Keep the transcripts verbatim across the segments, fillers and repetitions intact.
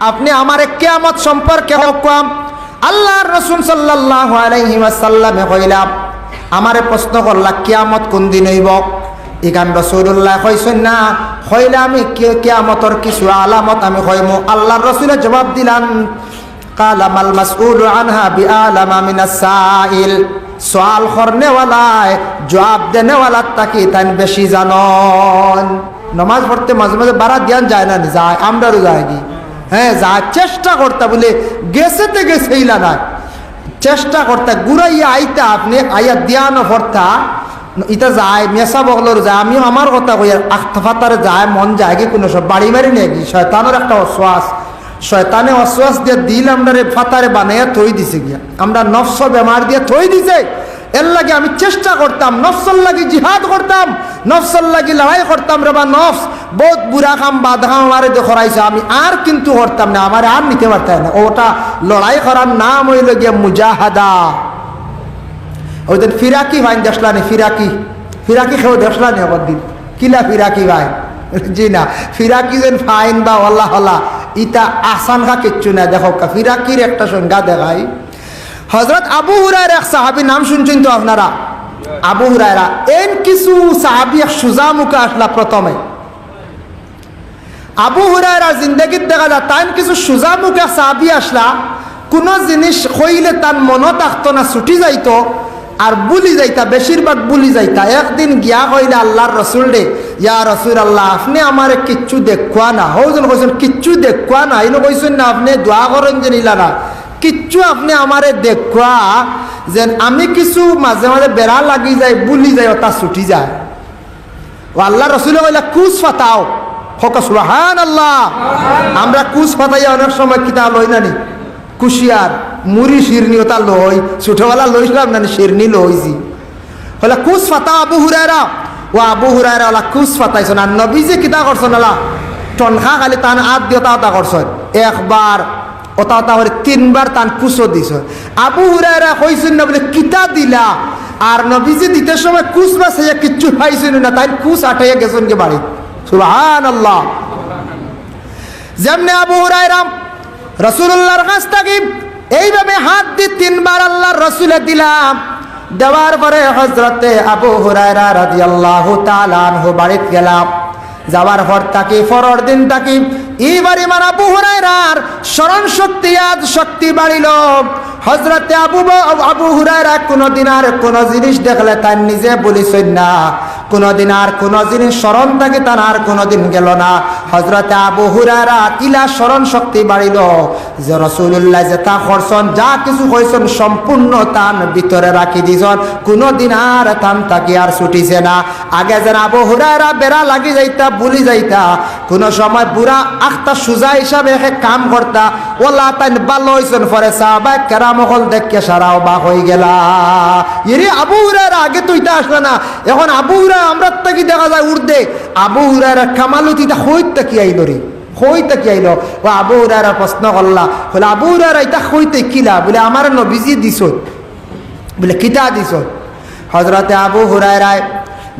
আপনে আমারে কিয়ামত সম্পর্কে কউক্কা। আল্লার রসুল সাল্লাল্লাহু আলাইহি ওয়াসাল্লামে কইলা, আমারে প্রশ্ন করলা, "কিয়ামত কুন দিন অইবো?" ইখান রসুলুল্লায় কইছইন না, কইলা, "আমি কি-, কিয়ামতর কিছু আলামত আমি কইমু।" আল্লার রসুলে জবাব দিলান, "কালা মাল মাসউলু আনহা বিআলামা মিনাস সাইল।" সওয়াল করনেওয়ালায় জবাব দেনেওয়ালার থাকি তাইন বেশি জানইন। নমাজ পড়তে মাঝে মাঝে বারা দিয়ান যায় না নি? যায়, আমরারও যায়গি। হ্যাঁ, যায়, চেষ্টা করতা বুলে, গেছে তে গেছে ইলা নায়। চেষ্টা করতা, ঘুরাইয়া আইতা আপনে, আইয়া দিয়ানো পড়তা, ইতা যায়, মেসাব অকলর যায়, আমিও আমার কথা কই, আর আখতা ফাতারে যায়, মন যায়গি কুনু সময়, বাড়ি মারি নেয়গি, শয়তানর একটা ওয়াসওয়াস, শয়তানে ওয়াসওয়াস দিয়া দিল আমরারে ফাতারে বানাইয়া থই দিছে গিয়া, আমরা নফস বেমার দিয়া থই দিছে। এর লাগি আমি চেষ্টা করতাম, নফসর লাগি জিহাদ করতাম, নফসর লাগি লড়াই করতাম। রে বা নফস, বউত বুরা কাম, বাদ কাম আমারে দিয়া করাইছো, আমি আর কিন্তু করতাম না, আমারে আর নিতে পারতায় না। ওটা লড়াই করার নাম অইলো গিয়া মুজাহাদা। ওই দিন ফিরাকি ভাইন দেখলা নি, ফিরাকি, ফিরাকি কেউ দেখলা নি একদিন? কিলা ফিরাকি ভাই? জি না, ফিরাকি যেন ফাইন বা ওলা হলা, ইতা আসান খা কিচ্ছু না। দেখউক্কা, ফিরাকির একটা সংজ্ঞা দেখাই। হজরত আবু হুরায়রা এক সাহাবী, নাম শুনছইন তো আপনারা, আবু হুরায়রা। এইন কিছু সাহাবী এক সুজা মুখে আসলা প্রথমে। আবু হুরায়রার জিন্দেগিত দেখা যায়, তাইন কিছু সুজা মুখে সাহাবী আসলা, কুনু জিনিস কইলে তান মনো থাকতো না, ছুটি যাইতো, আর ভুলি যাইতা, বেশিরভাগ ভুলি যাইতা। একদিন গিয়া কইলা আল্লার রসুলরে, "ইয়া রাসুলাল্লাহ, আপনে আমারে কিচ্ছু দেখুয়া না।" হউ যেন কইছইন, "কিচ্ছু দেখুয়া না।" ইনো কইছইন না, "আপনে দোয়া করইন যেন ইলা না, কিচ্ছু আপনে আমারে দেখুয়া, যেন আমি কিছু মাঝে মাঝে বেড়া লাগি যায়, ভুলি যায়, ওটা ছুটি যায়।" ও আল্লার রসুলে কইলা, "কুছ ফাতাও।" কউক্কা সুবহানাল্লাহ। আমরা কুছ ফাতাইয়া অনেক সময় কিতা লই না নি? কুশিয়ার, মুড়ি, শিরনি ওটা লই, ছোটবেলা লইছিলাম না নি, শিরনি লইছি। কইলা, "কুছ ফাতাও আবু হুরায়রা।" ও আবু হুরায়রা ওলা কুছ ফাতাইছইন। আর নবীজিয়ে কিতা করছইন ওলা? টনখা খালি তান আত দিয়া ওটা ওটা করছইন। একবার ওটা ওটা করি তিনবার তান কুছো দিছইন। আবু হুরায়রা কইছইন না বুলে, "কিতা দিলা?" আর নবীজি দিতে সময় কুছ বাছাইয়া কিচ্ছু পাইছইন না, তাইন কুছ আটাইয়া গেছইন গি বাড়ি। সুবহানাল্লাহ। যেমনে আবু হুরায়রা রাসুলুল্লাহর কাছ থাকি এইভাবে হাত দি তিনবার আল্লার রসুলে দিলা, দেওয়ার পরে হজরতে আবু হুরায়রা রাদিয়াল্লাহু তাআলা আনহু বাড়িত গেলা। যাওয়ার পর থাকি, পরর দিন থাকি, ই পরিমাণ আবু হুরায়রার স্মরণ শক্তি, ইয়াদ শক্তি বাড়িলো। হজরতে আবু ব-, আবু হুরায়রা কুনুদিন আর কুনু জিনিস দেখলে তাইন নিজে ভুলিছইন না, কুনুদিন আর কুনু জিনিস স্মরণ থাকি তান আর কুনুদিন গেলো না। হজরতে আবু হুরায়রা ইলা স্মরণ শক্তি বাড়িলো যে রসুলুল্লায় যেটা করছইন, যা কিছু কইছইন, সম্পূর্ণ তান ভিতরে রাখি দিছইন, কুনুদিন আর তান থাকি আর ছুটিছে না। আগে যেন আবু হুরায়রা বেড়া লাগি যাইতা, ভুলি যাইতা, কুনু সময় বুরা আখতা সুজা হিসাবে একে কাম করতা, ওলা তাইন ভালা অইছইন, পরে সাহাবায়ে কেরাম অকল দেখিয়া সারা অবাক অইগেলা। ইরে আবু হুরায়রা আগে তো ইতা আছলা না, এখন আবু হুরায়রা আমরার থাকি দেখা যায় উর্দে। আবু হুরায়রার কামালত ইতা কইত থাকি আইলো রে, কইত থাকি আইলো? ও আবু হুরায়রা প্রশ্ন করলা, কইলা, "আবু হুরায়রা, ইতা কইতে কিলা?" বুলে, "আমারে নবীজিয়ে দিছইন।" বুলে, "কিতা দিছইন?" হজরতে আবু হুরায়রায়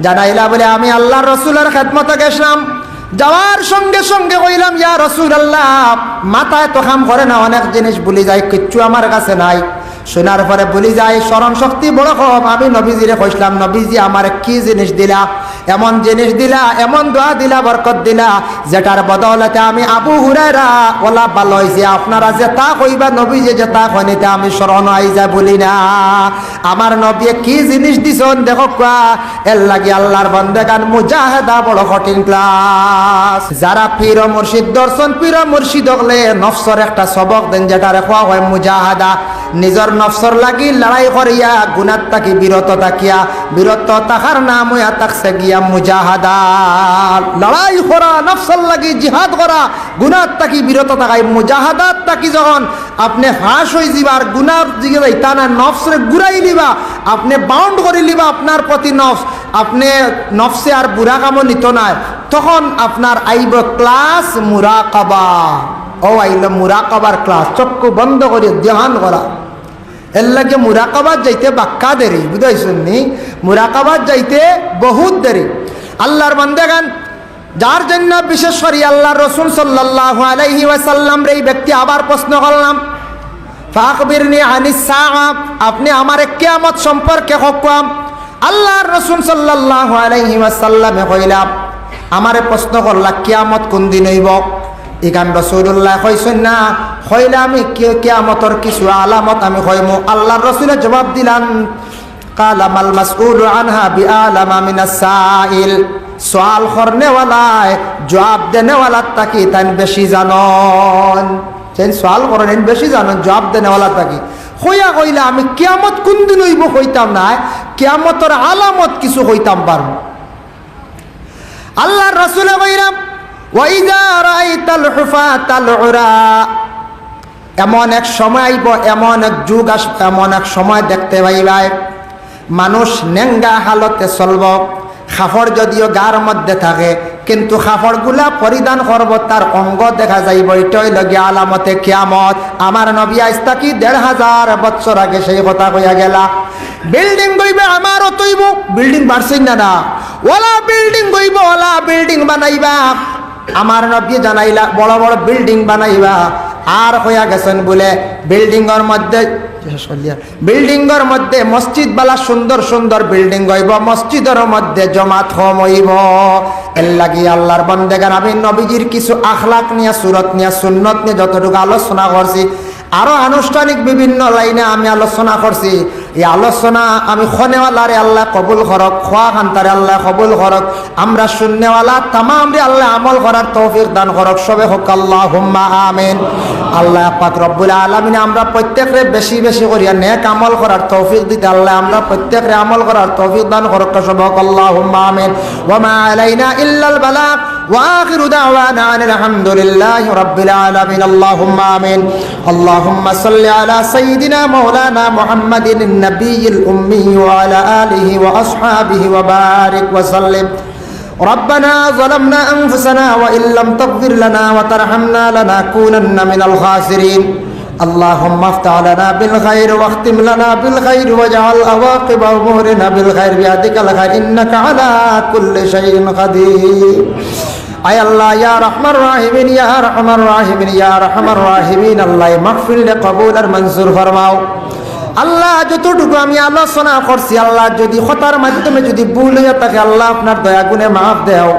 জানাইলা বুলে, "আমি আল্লার রসুলর খেদমতো গেছলাম, যাওয়ার সঙ্গে সঙ্গে কইলাম, 'ইয়া রাসুলাল্লাহ, মাথায় তো কাম করে না, অনেক জিনিস ভুলি যাই, কিচ্ছু আমার কাছে নাই।' শুনার পরে ভুলি যাই, স্মরণ শক্তি বড় কম। আমি নবীজিরে কইছলাম, 'নবীজি, আমারে কি জিনিস দিলা, এমন জিনিস দিলা, এমন দোয়া দিলা, বরকত দিলা, যেটার বদৌলতে আমি আবু হুরায়রা ওলা ভালা অইছি। আপনারা যেটা কইবা, নবীজিয়ে যেটা কইন, ইতা আমি স্মরণ আই যায়, ভুলি না। আমার নবীয়ে কি জিনিস দিছইন দেখউক্কা।'" এর লাগি আল্লার বন্দেগান, মুজাহাদা বড় কঠিন ক্লাস। যারা পীর ও মুর্শিদ ধরছইন, পীর ও মুর্শিদ অকলে নফসর একটা সবক দেইন, যেটারে কওয়া অয় মুজাহাদা। নিজর নফসর লাগি লড়াই করিয়া, গুনার থাকি বিরত থাকিয়া, বিরত থাকার নাম অইয়া থাকছে গিয়া মুজাহাদা। লড়াই করা, নফসর লাগি জিহাদ করা, গুনার থাকি বিরত থাকাই মুজাহাদাত থাকি। যখন আপনে ফাঁস অইযিবা আর গুনার দিকে যাইতা না, নফসরে ঘুরাই লিবা, আপনে বাউন্ড করি লিবা আপনার প্রতি নফস, আপনে নফসে আর বুরা কামো নিতো নায়, তখন আপনার আইবো ক্লাস মুরাকাবা। ও আইলো মুরাকাবার ক্লাস, চক্ষু বন্ধ করি ধ্যান করা। এর লাগি মুরাকাবাত যাইতে বাক্কা দেরি, বুঝাইছইন নি? মুরাকাবাত যাইতে বহুত দেরি। আল্লার বন্দেগান, যার জন্য বিশেষ করি আল্লাহর রসুল সাল্লাল্লাহু আলাইহি ওয়াসাল্লামরে এই ব্যক্তি আবার প্রশ্ন করলাম, "ফাআখবিরনি আনিস সাআ, আপনি আমারে কিয়ামত সম্পর্কে কউক্কা।" আল্লাহর রসুল সাল্লাল্লাহু আলাইহি ওয়াসাল্লামে কইলা, আমারে প্রশ্ন করলা, "কিয়ামত কোন দিন অইবো?" ইখান রাসূলুল্লাহ কইছইন না, কইলা, "আমি কি-, কিয়ামতর কিছু আলামত আমি কইমু।" আল্লাহর রসুলে জবাব দিলান, "কালা মাল মাসউলু আনহা বিআলামা মিনাস সাইল।" সওয়াল করনেওয়ালায় জবাব দেনেওয়ালার থাকি তাইন বেশি জানইন। যেইন সওয়াল করইন, এইন বেশি জানইন জবাব দেনেওয়ালার থাকি। কইয়া কইলা, "আমি কিয়ামত কোন দিন অইবো কইতাম নায়, কিয়ামতর আলামত কিছু কইতাম পারমু।" আল্লাহর রাসূলে কইরা, "ওয়া ইযা রাআইতাল হুফাতাল উরা।" এমন এক সময় আইবো, এমন এক যুগ আসবো, এমন এক সময় দেখতে পাইবায়, মানুষ নেঙ্গা হালতে চলবো, কাপড় যদিও গার মধ্যে থাকে, কিন্তু কাপড়গুলা পরিধান করবো, তার অঙ্গ দেখা যাইবো। ইটা অইলো গিয়া আলামতে কিয়ামত। আমার নবী আইজ থাকি দেড় হাজার বছর আগে সেই কথা কইয়া গেলা। বিল্ডিং অইবো, ইমারত অইবো, বিল্ডিং বাড়ছে না, না, ওলা বিল্ডিং অইবো, ওলা বিল্ডিং বানাইবা। আমার নবী জানাইলা, বড় বড় বিল্ডিং বানাইবা। আর কইয়া গেছইন বুলে, বিল্ডিংর মধ্যে, বিল্ডিংর মধ্যে মসজিদ বালা সুন্দর সুন্দর বিল্ডিং অইবো, মসজিদর মধ্যে জমাত কম অইবো। এর লাগি আল্লাহর বন্দেগান, আমি নবীজির কিছু আখলাক নিয়া, সুরত নিয়া, সুন্নত নিয়া যতটুকু আলোচনা করছি, আরো আনুষ্ঠানিক বিভিন্ন লাইনে আমি আলোচনা করছি। এই আলোচনা আমি কনেওয়ালারে আল্লায় কবুল করউক, কওয়া খান্তারে আল্লায় কবুল করউক, আমরা শুননেওয়ালা তামামরে আল্লায় আমল করার তৌফিক দান করউক। সবে কউক্কা আল্লাহুম্মা আমিন। আল্লাহ পাক রব্বুল আলামিনে আমরা প্রত্যেকরে বেশি বেশি করিয়া নেক আমল করার তৌফিক দিতা আল্লায় আমরা প্রত্যেকরে আমল করার তৌফিক দান করউক। সবে কউক্কা আল্লাহুম্মা আমিন। ওয়া মা আলাইনা ইল্লাল বালাগ। وآخر دعوانا أن الحمد لله رب العالمين. اللهم آمين. اللهم صل على سيدنا مولانا محمد النبي الأمي وعلى آله وأصحابه وبارك وسلم. ربنا ظلمنا أنفسنا وإن لم تغفر لنا وترحمنا لنكونن من الخاسرين. اللهم افتح لنا بالخير واختم لنا بالخير واجعل عواقب أمورنا بالخير بيدك الخير إنك على كل شيء قدير. আয় আল্লাহ, ইয়া রহমান রাহিমিন, ইয়া রহমান রাহিমিন, ইয়া রহমান রাহিমিন, আল্লাহ, এই মাহফিলরে কবুল আর মঞ্জুর ফরমাও। আল্লাহ, যতটুকু আমি আলোচনা করছি, আল্লাহ, যদি কথার মাধ্যমে যদি ভুল অইয়া থাকে, আল্লাহ, আপনার দয়া গুণে মাফ দেও।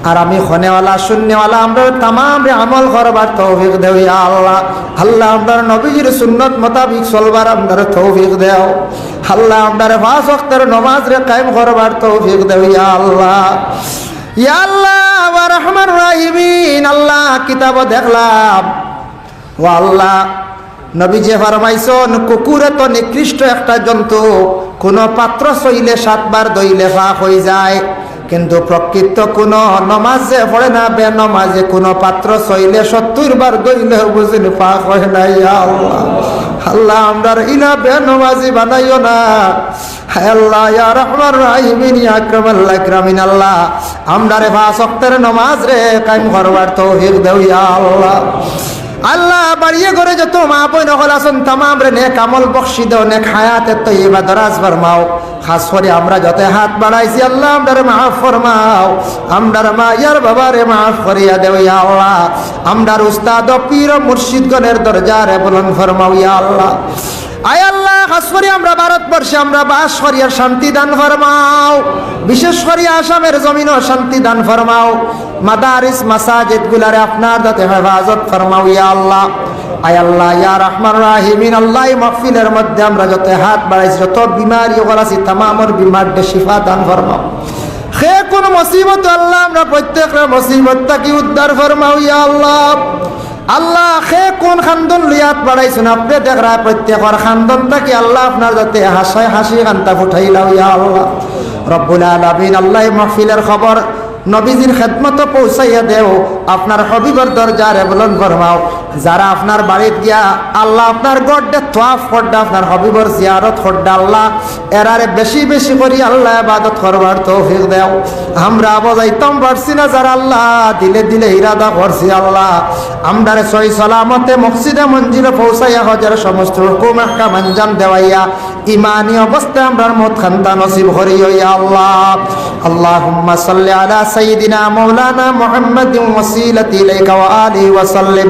আর আমি কনেওয়ালা, শুননেওয়ালা, আমরারে তামামরে আমল করবার তৌফিক দেও, ইয়া আল্লাহ। আল্লাহ, আমরার নবীজির সুন্নত মোতাবিক চলবার আমরারে তৌফিক দেও। আল্লাহ, আমরারে পাঁচ ওয়াক্তের নমাজরে কায়েম করবার তৌফিক দেও, ইয়া আল্লাহ। ইয়া আল্লাহ, ইয়া রহমান রাহিমিন, আল্লাহ, কিতাবো দেখলাম, ও আল্লাহ, নবীজি ফরমাইছইন, কুকুর অতো নিকৃষ্ট একটা জন্তু, কুনু পাত্র ছইলে সাতবার ধইলে পাক অইযায়, কিন্তু প্রকৃত কুনু নমাজ যে পড়ে না, বেনমাজে কুনু পাত্র ছইলে সত্তর বার ধইলেও বুঝিন পাক অয় না। ইয়া আল্লাহ, আল্লাহ, আমরারে ইলা বেনমাজি বানাইও না। হায় আল্লাহ, ইয়া রহমান রাহিমিন, ইয়া আকরামাল আকরামিন, আল্লাহ, আমরারে পাঁচ ওয়াক্তের নমাজরে কায়েম করবার তৌফিক দেও, ইয়া আল্লাহ। আল্লাহ, বাড়িয়ে ঘরে যত মা বইন অকল আছইন, তামামরে নেক আমল বখশি দেও, নেক হায়াতে তৈয়বা দরাজ ফরমাও। খাস করি আমরা যত হাত বাড়াইছি, আল্লাহ, আমরারে মাফ ফরমাও, আমরার মা ইয়ার বাবারে মাফ করিয়া দেও, ইয়া আল্লাহ। আমরার উস্তাদ ও পীর ও মুর্শিদগণের দরজারে বুলন্দ ফরমাও, ইয়া আল্লাহ। আয় আল্লাহ, খাস করি আমরা ভারতবর্ষে আমরা বাস করি, আর শান্তি দান ফরমাও। বিশেষ করি আসামের জমিনও শান্তি দান ফরমাও। মাদারিস, মাসাজিদ গুলারে আপনার দাতে হেফাজত ফরমাও, ইয়া আল্লাহ। আয় আল্লাহ, ইয়া রহমান রাহিমিন, আল্লাহ, এই মাহফিলের মধ্যে আমরা যত হাত বাড়াইছি, যত বিমারি অকল আছি, তামামর বিমাররে শিফা দান ফরমাও। কে কুন মুসিবত, আল্লাহ, আমরা প্রত্যেকরে মুসিবত থাকি উদ্ধার ফরমাও, ইয়া আল্লাহ। আল্লাহ, কে কুন খান্দন লইয়া আত বাড়াইছইন, আপনে দেখরা প্রত্যেকর খান্দন থাকি, আল্লাহ, আপনার দাতে হাসায় হাসি কান্তা ফুটাইলাও, ইয়া আল্লাহ। রব্বুল আলামিন, আল্লাহ, এই মাহফিলের খবর নবীজির খেদমতো পৌঁছাইয়া দেও। আপনার হাবিবর দরজারে বুলন্দ ফরমাও। যারা আপনার বাড়িত গিয়া আল্লাহ আপনার ঘররে তওয়াফ কররা, আপনার হাবিবর জিয়ারত কররা, আল্লাহ এরারে বেশি বেশি করি আল্লাহ ইবাদত করবার তৌফিক দেও। আমরা আবো যাইতাম পারছি না, যারা আল্লাহ দিলে দিলে ইরাদা করছি আল্লাহ, আমরারে সহি সালামতে মসজিদে মঞ্জিলে পৌঁছাইয়া হজর সমস্ত হুকুম আহকাম আঞ্জাম দেওয়াইয়া ইমানি অবস্থায় আমরার মউত খান্তা নসিব করিও ইয়া আল্লাহ। اللهم صل على سيدنا مولانا محمد وسيلة إليك وآله وسلم.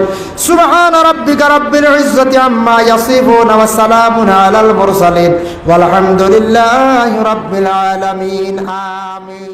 سبحان ربك رب العزة عما يصفون وسلام على المرسلين والحمد لله رب العالمين. آمين.